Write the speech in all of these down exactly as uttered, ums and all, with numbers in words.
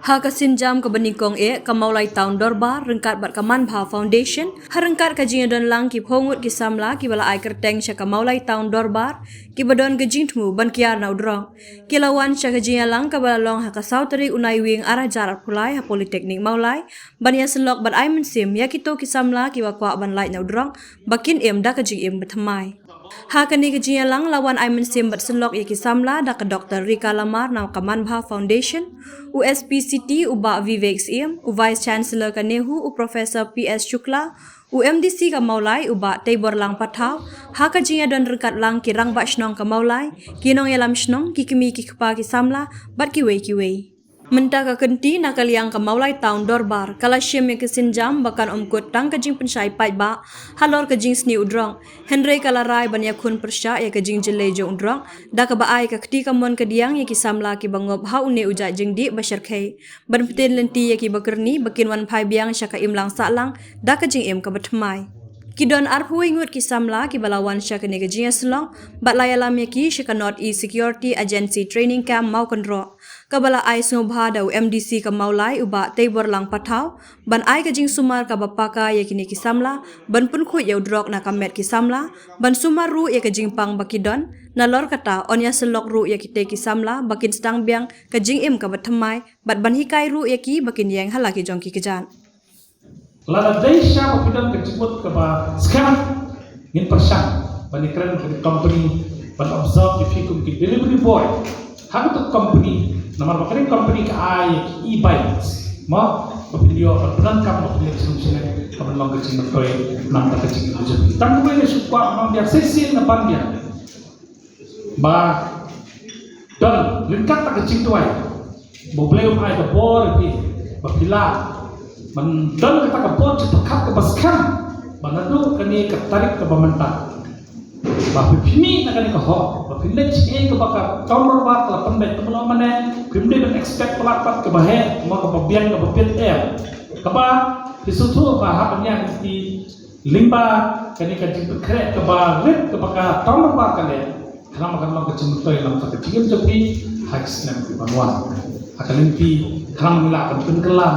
Ha ka sienjam kaba nyngkong eh, ka Mawlai Town Dorbar ryngkat bad ka Manbha Foundation, ha ryngkat ka jingïadon lang ki phew ngut ki samla kiba la ai kyrteng sha ka Mawlai Town Dorbar, kiba don ka jingthmu ban kiar na u drok. Ki la wan sha ka jingïalang kaba la long ha ka saw tarik u Naiwieng ar hajar arphew lai ha Polytechnic Mawlai, ban ïasyllok bad ai mynsiem ïa kito ki samla kiba kwah ban lait na u drok ba kin im da ka jingim bathymmai. Ha kane ka jingïalang la wan ai mynsiem bad syllok ïa ki samla da ka Doktor Rika Lamar na ka Manbha Foundation, u S P City u Bah Vivek Syiem, u Vice Chancellor ka NEHU u Professor P S Shukla, u M D C ka Mawlai u Bah Teiborlang Pathaw, ha ka jingïadon ryngkat lang ki rangbah shnong ka Mawlai, ki nongïalam shnong, ki kmie ki kpa ki samla bad kiwei kiwei. Mynta ka kynti na ka liang ka Mawlai Town Dorbar ka la shim ïa ka sienjam ba kan ym kut tang ka jingpynshai paidbah halor ka jingsniew u drok, hynrei ka la rai ban ïakhun pyrshah ïa ka jingjyllei jong u drok da kaba ai ka kti kamon kadiang ïa ki samla kiba ngop ha une u jait jingdih ba shyrkhei, ban pynlynti ïa kiba kyrni ba kin wan phai biang sha ka imlang sahlang da ka jingim kaba thymmai. Ki don arphew wei ngut ki samla kiba la wan sha kane ka jingïasyllok bad la ïalam ïa ki sha ka North East Security Agency Training Camp Mawkynroh, kaba la ai sngewbha da u M D C ka Mawlai u Bah Teiborlang Pathaw, ban ai ka jingsumar kaba paka ïa kine ki samla, ban pynkhuid ïa u drok na ka met ki samla, ban sumar ruh ïa ka jingpang ba ki don, nalor kata yn ïasyllok ruh ïa kitei ki samla ba kin sdang biang ka jingim kaba thymmai bad ban hikai ruh ïa ki ba kin ïeng ha la ki jong ki kjat. Lada dei shisha ba phi don ka jingmut kaba skhem, ngin pyrshang ban ïakren bad ka company ban absorb ïa phi kum ki delivery boy ha kata ka company. Namar ba kane ka company ka ai ïa ki e-bikes, mo, ba phin ïoh ban pyndonkam ba phin leit shnong shnong, ka ban long ka jingmyntoi namar ka jingmut jong phi. Tang kawei nga shu kwah ban ong biang, shisien nga ban biang ba don ryngkat ka jingduwai ba U Blei un ai ka bor ïa phi ba phi lah ban don kata ka bor jingpyrkhat kaba skhem ba naduh kane ka tarik kaba mynta ba phi, phi mih na kane ka hok, ba phi leit sha kaba ka Town Dorbar ka la pynbeit, ka ban long mane phim dei ban expect palat pat kaba heh, mo, kaba biang, kaba bit, em. Kaba phi sngewthuh ba hap ban ïa ki lyngba kane ka jingpynkhreh kaba rit kaba ka Town Dorbar ka leh, khnang ba kan long ka jingmyntoi namar ka jingim jong phi ha ki snem ki ban wan. Ha ka lynti khnang ba ngi lah ban pynkylla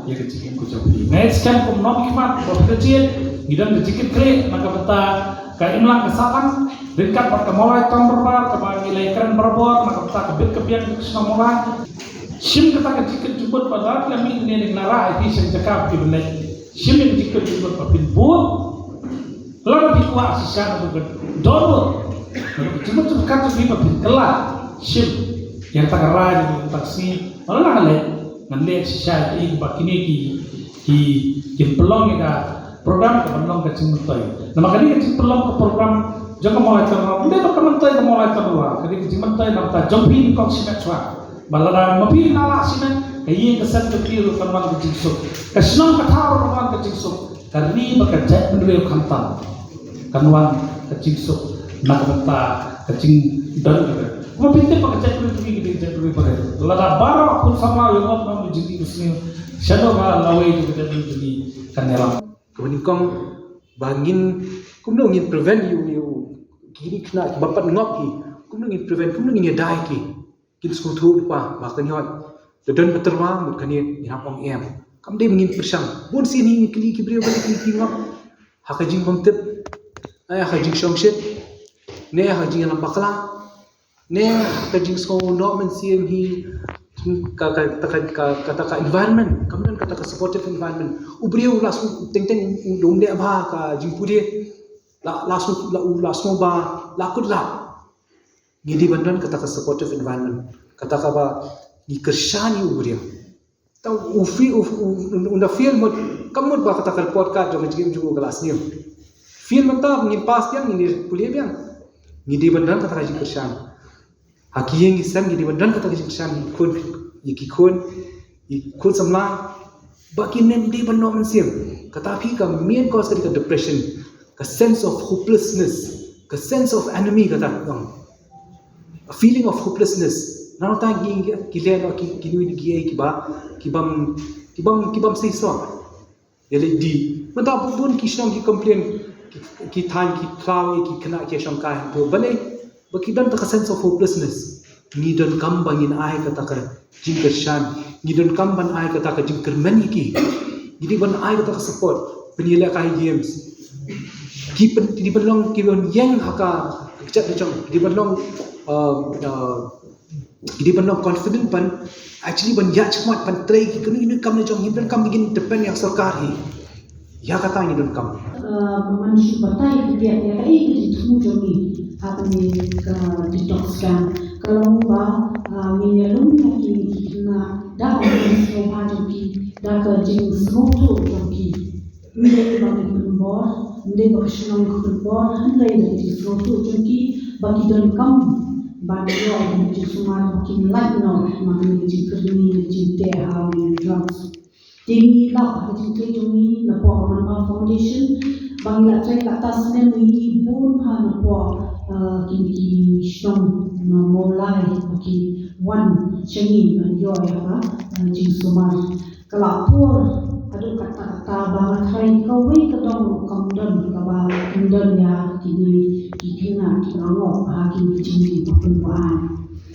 ïa ka jingim ka jong phi. Nga ngeit skhem kum u nongmihkhmat ba phi la jied, ngi don ka jingkitkhlieh na ka bynta ka imlang ka sahlang ryngkat bad ka Mawlai Town Dorbar kaba ngi la ïakren barabor na ka bynta ka bit ka biang ka shnong Mawlai. Shim kata ka jingkit jingmut ba lada phi la mih hangne, ngi la rah ïa phi sha jaka ba phi ban leit. Shim ïa ka jingkit jingmut ba phin bud. Lada phi kwah shisha na ka don bud, na ka jingmut jingpyrkhat jong phi ba phin kylla, shim ïa kata ka rai, ïa kata ka sngi. Lada ngan leit, ngan leit shisha ïa kaba kine ki, ki, kin pynlong ïa ka program ka ban long ka jingmyntoi. Namar kane ka jingpynlong ka program jong ka Mawlai Town Dorbar, ym dei ba ka myntoi ka Mawlai Town Dorbar, kane ka jingmyntoi namar jong phi nyngkong shimet shuwa. Ba lada ma phi la lah shimet, ka ïing ka sem jong phi ruh kan wan ka jingsuk. Ka shnong ka thaw ruh kan wan ka jingsuk. Ka ri bad ka jaitbynriew khamtam kan wan ka jingsuk na ka bynta ka jingdon ka ri. Kumba phi tip ba ka jaitbynriew jong ngi ka dei ka jaitbynriew barit. Lada baroh khun samla ïoh ngop na une u jingdih u sniew, shano ba lawei jong ka jaitbynriew jong ngi kan ïalam. Kaba nyngkong ba ngin, kumno ngin prevent ïa une u, kine ki khynnah kiba pat ngop hi, kumno ngin prevent, kumno ngin ïada ïa ki. Kin sngewthuh lypa ba kan ïoh da don ba tyrwa mut kane, ngin hap ong em. Kam dei ba ngin pyrshang. Bun sien hi ngi kylli ki briew ba ki, ki ngop ha ka jingbymtip, eh, ha ka jingshongshit, ne ha ka jingïalam bakla, ne ha ka jingsngew noh mynsiem hi, ka, ka, ka, ka, kata ka environment, kam don kata ka supportive environment. U briew la sngew teng teng u, u dang leh bha ka jingpule, la, la sngew, la, u la sngew ba la kut lad. Ngi dei ban don kata ka supportive environment, kata kaba ngi kyrshan ïa u briew. Ta u feel, u, u, u, u da feel mut, kam mut ba kata ka report card jong ka jingim jong u ka la sniew. Feel mynta ngin pass biang, ngin ïa pule biang. Ngi dei ban don kata ka jingkyrshan. Ha ki ïing ki sem ngi dei ban don kata ka jingkyrshan ïa ki khun, ïa ki khun, ïa ki khun samla. Ba kin ym dei ban noh mynsiem. Kata phi ka main cause ka dei ka depression, ka sense of hopelessness, ka sense of enemy kata ka ong. A feeling of hopelessness. Nangta ki, ki leh noh ki, ki nui ki ei kiba, kibym, kibym, kibym seisoh. Ïa leh dih. Mynta bun ki shnong ki complain, ki, ki thaiñ ki khlaw ïa ki khynnah ki shongkai. To balei? Ba ki don kata ka sense of hopelessness. Ngi donkam ba ngin ai kata ka jingkyrshan. Ngi donkam ban ai kata ka jingkyrmen ïa ki. Ngi dei ban ai kata ka support. Pynïalehkai games. Ki pyn, ki dei ban long ki ban ïeng ha ka kjat ka jong. Ki dei ban long, uh, uh, ki dei ban long confident ban actually ban ïaid shakhmat ban trei ki kano kano kam ne jong. Ngi donkam ban kin depend ïa ka sorkar hi. Ïa kata ngi donkam. Uh, man shu batai ki biang ïa kaei ka jingthmu jong ngi ha kane ka detox camp. Ka long ba, uh, ngin ïalum ïa ki, ki khynnah da ka jingsngewbha jong ki, da ka jingsngewthuh jong ki. Ym dei ba ki pynbor, ym dei ba ka shnong ka pynbor, hynrei da ka jingsngewthuh jong ki ba ki donkam ban ïoh ïa ka jingsumar ba kin lait noh na kane ka jingkyrni, ka jingteh ha drugs. Te ngi lap ha ka jingtrei jong ngi napoh Manma Foundation ba ngi la trei kata snem ngi bun bha napoh, uh, kine ki shnong na Mawlai ba ki wan sha ngi ban ïoh ïa ka, uh, jingsumar. Ka la pur haduh katta katta ba nga tharai kawei ka dong kam don kaba ym don ïa kine ki khynnah kiba ngi ong ha kine ki jingim ba pynban.